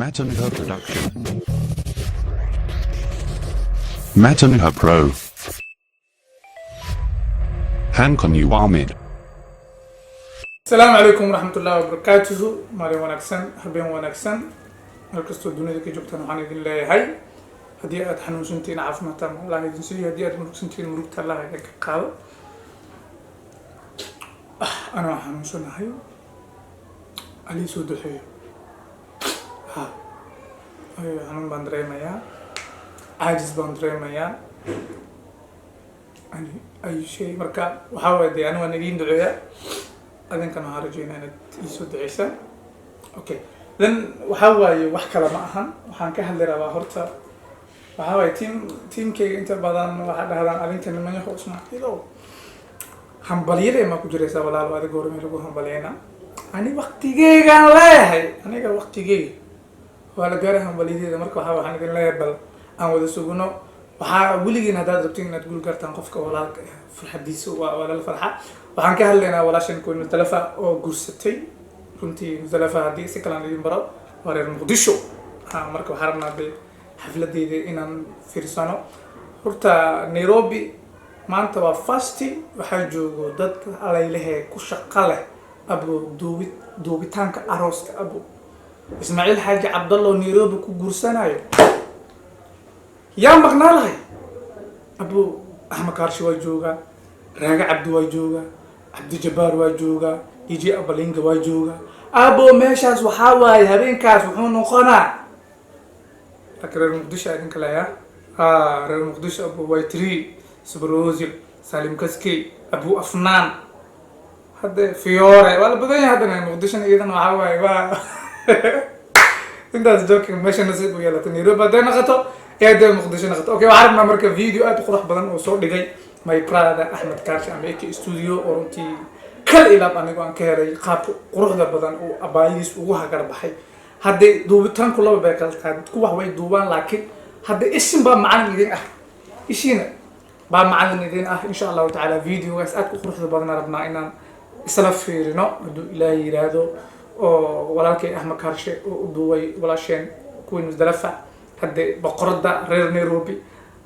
Matanha Production. Matanha Pro. Hankon Ahmed. Asalaamu calaykum waraxmat ullahi wabarakaatuhu. Maalin wanaagsan, habeen wanaagsan, meel kastoo dunida ka joogtaan waxaan idin leeyahay, haddii aad xanuunsantihiin caafimaadta Allah idin siiyo, haddii aad murugsantihiin murugta Allah idinka qaado. Anaa xanuunsanahay, alii soo duxeeyo. Ha ayo, xanuun baan dareemayaa, caajis baan dareemayaa ani ay shay. Marka waxaa waaya dee ani waan idiin duceeyaa, adinkana waxaan rajeynaa inaad iisoo duceysaan. Okay, then waxaa waaye wax kale ma ahan, waxaan ka hadli rabaa horta waxaa waaye teamkayga inta badan waxaa dhahdaan, adinka niman yahow Ismaaciilow, hambalyada maa ku jiraysaa? Walaalo, adiga hore lagu hambalyayna, ani waqtigeygaan leeyahay, aniga waqtigeyga waa la gaaray hambalyadeeda. Marka waxaan idin leeyahay, bal aan wada sugno. Waxaa weligiin haddaad rabtiin inaad guul gartaan, qofka walaalka ah farxadiisa waa lala farxa. Waxaan ka hadlaynaa walaashan Queen Musdalafa oo guursatay. Runtii Musdalafa haddii si kalaan idin baro, waa reer Muqdisho. Ha, marka waxaan rabnaa dee xafladeeda inaan fiirsano. Horta Nairobi maanta waa fasti, waxaa joogo dad alaylehe ku shaqo leh abo duubitaanka arooska. Abo Ismaaciil Xaaji Cabdallo Nairobi ku guursanayo yaa maqnaa lahay? Abo Axmed Kaarshe waa joogaa, Raaga Cabdi waa joogaa, Cabdi Jabbaar waa joogaa, DJ Abalinga waa joogaa. Abo meeshaas waxaa waaye habeenkaas wuxuu noqonaa, laakiin reer Muqdisho idinka leeya. Ha, reer Muqdisho abo Waytree, Subrozil, Salim Kaskey, Abu Afnaan, hadda Fiore waa la badan yahay. Haddana Muqdishona iyadana waxaa waaye waa intaas joking. Meesha nasiib u yeelatay Nairobi hadday noqoto ee hadday Muqdisho noqoto. Okay, waxaan rabnaa marka video aad u qurux badan oo soo dhigay my brother Axmed Kaarshe ama AK Studio, oo runtii kal ilaab anigo aan ka helay qaabka quruxda badan oo abaayadiis ugu hagar baxay. Haddee duubitaanku laba bay kala tahay, dadku wax way duubaan, laakiin hadda ishin baa macalin idin ah, ishiina baa macalin idin ah. Insha Allahu tacaala videogaas aad ku quruxda badan rabnaa inaan isla fiirino hadduu Ilaahay yiraahdo, oo walaalkay Axmed Kaarshe oo u duubay walaasheen Queen Musdalafa, hadde boqoradda reer Nairobi,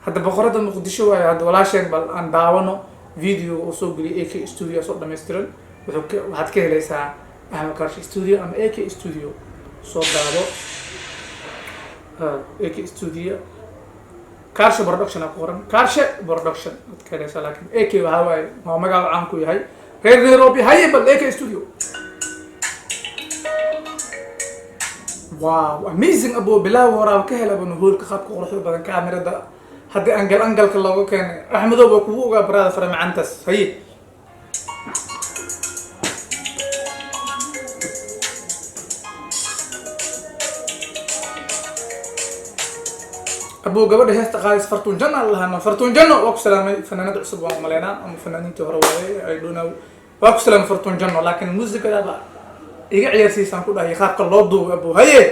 hadda boqoradda Muqdisho waayo hadda walaasheen. Bal aan daawano video uu soo geliyay AK Studio soo dhammaystiran. Waxaad ka helaysaa Axmed Kaarshe Studio ama AK Studio soo daado, AK Studio Kaarshe Production aa ku qoran, Kaarshe Production aad ka helaysaa, laakiin AK waxaa waaye waa magaca caan ku yahay reer Nairobi. Haye, bal AK Studio. Wow, amazing! Abo bilaaw horaaba ka helaba hoolka, qaabka quruxda badan, kaamirada haddii angal angalka looga keenay. Axmedow waa kugu ogaa baraada fara macantaas. Haye, abo gabadha heesta qaadis Fartuun Janno aan lahano. Fartuun Janno waa ku salaamay, fanaanada cusub waan umaleynaa ama fanaaniintii hore waaye, I don't know. Waa ku salaamay Fartuun Janno, laakiin muusikadaaba iga ciyaarsiisaan ku dhahay qaabka loo duubay. Abo haye.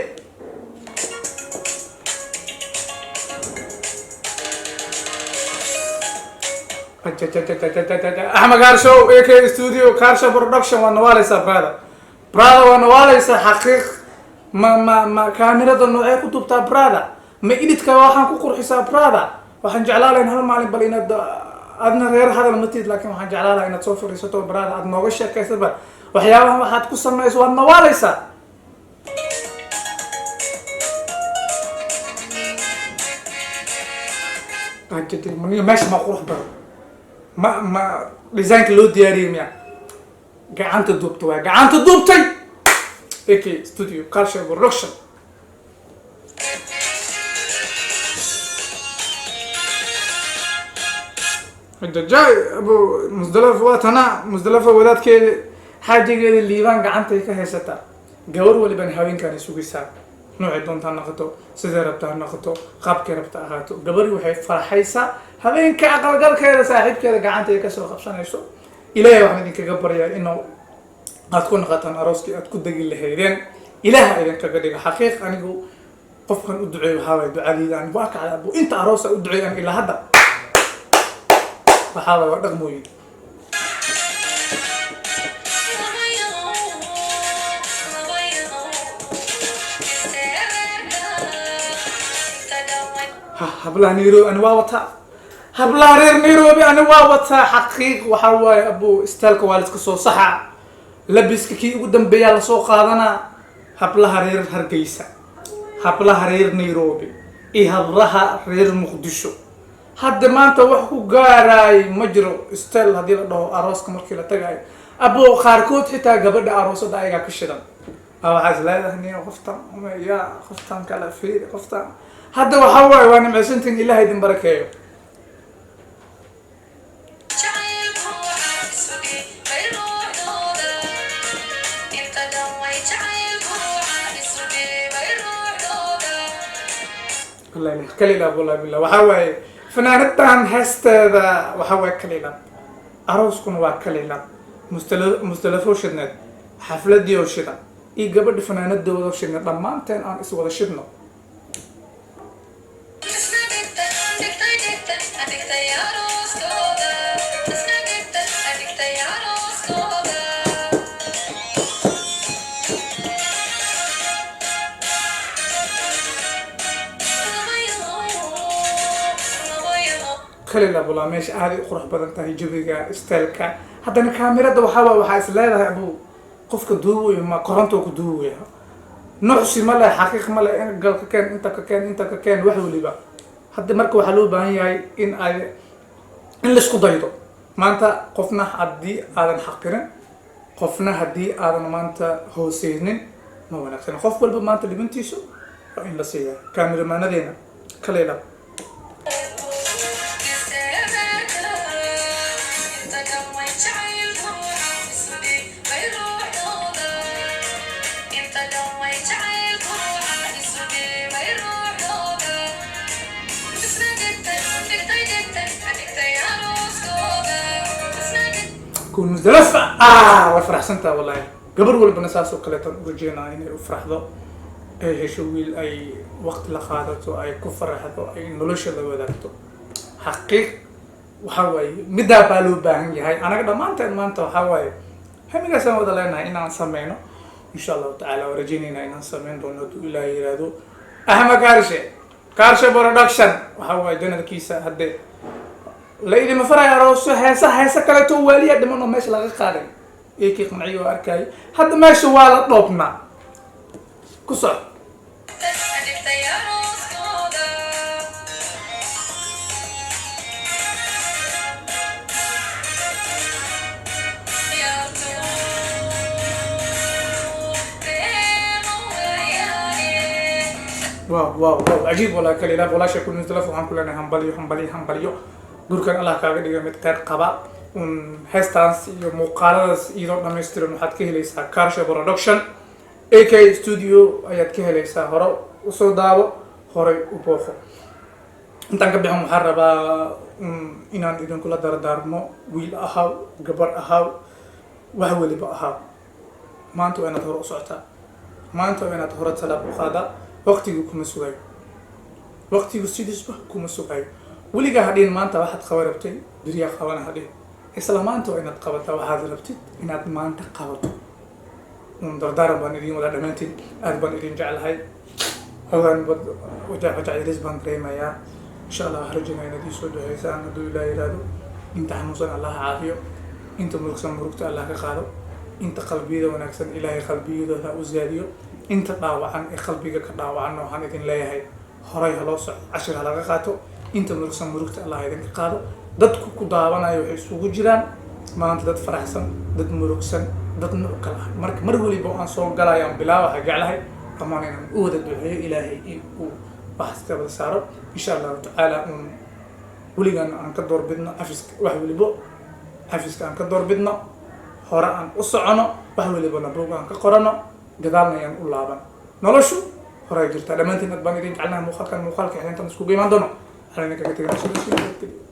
Axmed Kaarshow, AK Studio, Kaarsho Production, waa nawaaleysaa brother, brother, waa nawaaleysaa xaqiiq. Ma kaamirada noocee ku duubtaa brother? Ma editka waxaan ku qurxisaa brother? Waxaan jeclaa lahayn hal maalin bal inaad adna reer hadal matid, laakiin waxaan jeclaa lahaa inaad soo fadhiisato brother, aad nooga sheekaysa bal waxyaabahan waxaad ku samayso. Waad nawaaleysaa. Meesha ma qurux badan, ma designka loo diyaariyey miya? Gacanta duubta waa gacanta duubtay. AK Studio, Culture Production. Jajay abu Musdalafa, waa tana Musdalafa wadaadkeeda, xaajigeeda Liibaan gacantay ka haysataa. Gabar walibana haweenkan sugaysaa, noocay doonta ha noqoto, sidee rabta ha noqoto, qaabkay rabta ahaato, gabari waxay farxaysaa habeenka aqalgalkeeda saaxiibkeeda gacanta ay kasoo qabsanayso. Ilaahay waxaan idinkaga baryaa inuu aad ku noqotaan arooskii aad ku degi lahaydeen, Ilaaha idinkaga dhigo. Xaqiiq anigu qofkan u duceeyo waxaa waay ducadeyda anigu waa kacda. Abu inta aroosa u duceeyo aniga ilaa hadda waxaa waay waa dhaqmooyin. Ha, hablaha Nairobi ani waa wataa, hablaha reer Nairobi ani waa wataa. Xaqiiq waxaa waaye, abu styleka waa laiska soo saxa, labiska kii ugu dambeeyaa lasoo qaadanaa. Hablaha reer Hargeysa, hablaha reer Nairobi iyo hablaha reer Muqdisho hadda maanta wax ku gaaraay ma jiro. Style haddii la dhaho, arooska markii la tagaayo, abo qaarkood xitaa gabadha aroosada ayagaa ka shidan. Waxaa is leedahay, niyo qoftan ya, qoftan kala fiiri, qoftan hadda waxaa waaye waa nimcaysantiin. Ilaah idin barakeeyo. Jacaylku waxaa isu dhiibay ruuxdooda, inta dhan way jacaylku waxaa isu dhiibay ruuxdooda. Wallahi kalilaab, wallahi billah, waxaa waaye fanaanadan heesteeda waxaa waaye kalilaab, arooskuna waa kalilaab. Mustalafo shidneed, xafladii oo shidan iyo gabadha fanaanadooda shidneed, dhammaanteen aan iswada shidno. Isna dhigtay, dhigtay, dhigtay, dhigtay arooskooda. Isna dhigtay, dhigtay arooskooda. Kalilaab walaa, meesha aaday u qurux badan tahay, jawiga, styleka. Haddana kaamirada waxaa waay, waxaa is leedahay, abu qofka duubayo ma koronto ku duubaya, nuxsi ma leh, xaqiiq ma leh, in gal ka keen, inta ka keen, inta ka keen, wax waliba. Hadda marka waxaa loo baahan yahay in ay in laisku daydo. Maanta qofna haddii aadan xaqirin, qofna haddii aadan maanta hooseynin, ma wanaagsan. Qof walba maanta dhibantiisu waa in la siiyaa. Kaamiramaanadeena kaleela. Inta dhan way jacaylku waxaa isu dhiibay ruuxdooda. Inta dhan way jacaylku waxaa isu dhiibay ruuxdooda. Isna dhigtay, dhigtay, dhigtay, dhigtay arooskooda. Isna dhigtay. Kun Musdalafa, ah, way faraxsantaha wallahi. Gabar walbana saas oo kaleetan u rajeynaa inay u faraxdo, ay hesho wiil ay waqti la qaadato, ay ku faraxdo, ay nolosha la wadaagto. Xaqiiq waxaa waaye middaa baa loo baahan yahay. Anaga dhammaanteen maanta waxaa waaye hamigaasaan wada leenahay inaan sameyno, insha Allahu tacaala. Waan rajeynaynaa inaan sameyn doono hadduu Ilaahay yiraahdo. Axmed Kaarshe, Kaarshe Production, waxaa waaye channelkiisa. Hadde la idima faraya arooso, heesa, heesa kaleeto waaliya dhiman oo meesha laga qaaday iyo kii qanciyo oo arkayay. Hadda meesha waa la dhoobnaa, ku soco. Dhigtay arooskooda. Wow wow wow, cajiib walaa. Kalilaab walaasha ku Musdalaf, waxaan ku leenahay hambalyo, hambalyo, hambalyo. Gurkan Allah kaaga dhiga mid kheyr qaba. Un heestaas iyo muuqaaladaas iyadoo dhammaystiran waxaad ka helaysaa Karsha Production, AK Studio ayaad ka helaysaa. Hore usoo daawo, horay u booqo. Intaan ka bixin, waxaan rabaa inaan idinkula dardaarmo: wiil ahaw, gabar ahaw, wax weliba ahaw, maanta waa inaad hore u socotaa, maanta waa inaad hore talaab u qaadaa. Waqtigu kuma sugayo, waqtigu sidiisba kuma sugayo. Weligaa hadhiin maanta waxaad qaba rabtay beriyaa qabana hadhiin. Isla maanta waa inaad qabataa waxaad rabtid inaad maanta qabato. Un dardaaran baan idin wadaa. Dhammaantiin aad baan idin jeclahay. Xogaan bad wajac wajac yaris baan dareemayaa. Insha Allah waxaan rajaynaa inaad iisoo duceysaan hadduu Ilaah yiraahdo. Inta xanuunsan Allah caafiyo, inta murugsan murugta Allah ka qaado, inta qalbiyada wanaagsan Ilaahay qalbiyadooda u zaadiyo, inta dhaawacan ee qalbiga ka dhaawacanna waxaan idin leeyahay horay ha loo soco, cashir ha laga qaato. Inta murugsan murugta Allah idinka qaado. Dadku ku daawanayo waxay isugu jiraan maanta dad faraxsan, dad murugsan, dad nuuc kala ah. Marka mar waliba aan soo galayaan bilaa, waxaa jeclahay dhammaan inaan u wada duceeyo Ilaahay in uu wax iska wada saaro, insha Allahu tacaala. Un weligaan aan ka doorbidno cafiska, wax walibo cafiska aan ka doorbidno, hore aan u socono, wax walibana buug aan ka qorano, gadaalna ayaan u laaban. Noloshu horay jirtaa. Dhammaantiin aad baan idin jecelnahay. Muuqaalkan muuqaalka xidintan iskugu imaan doono, waxaan idinkaga tegay.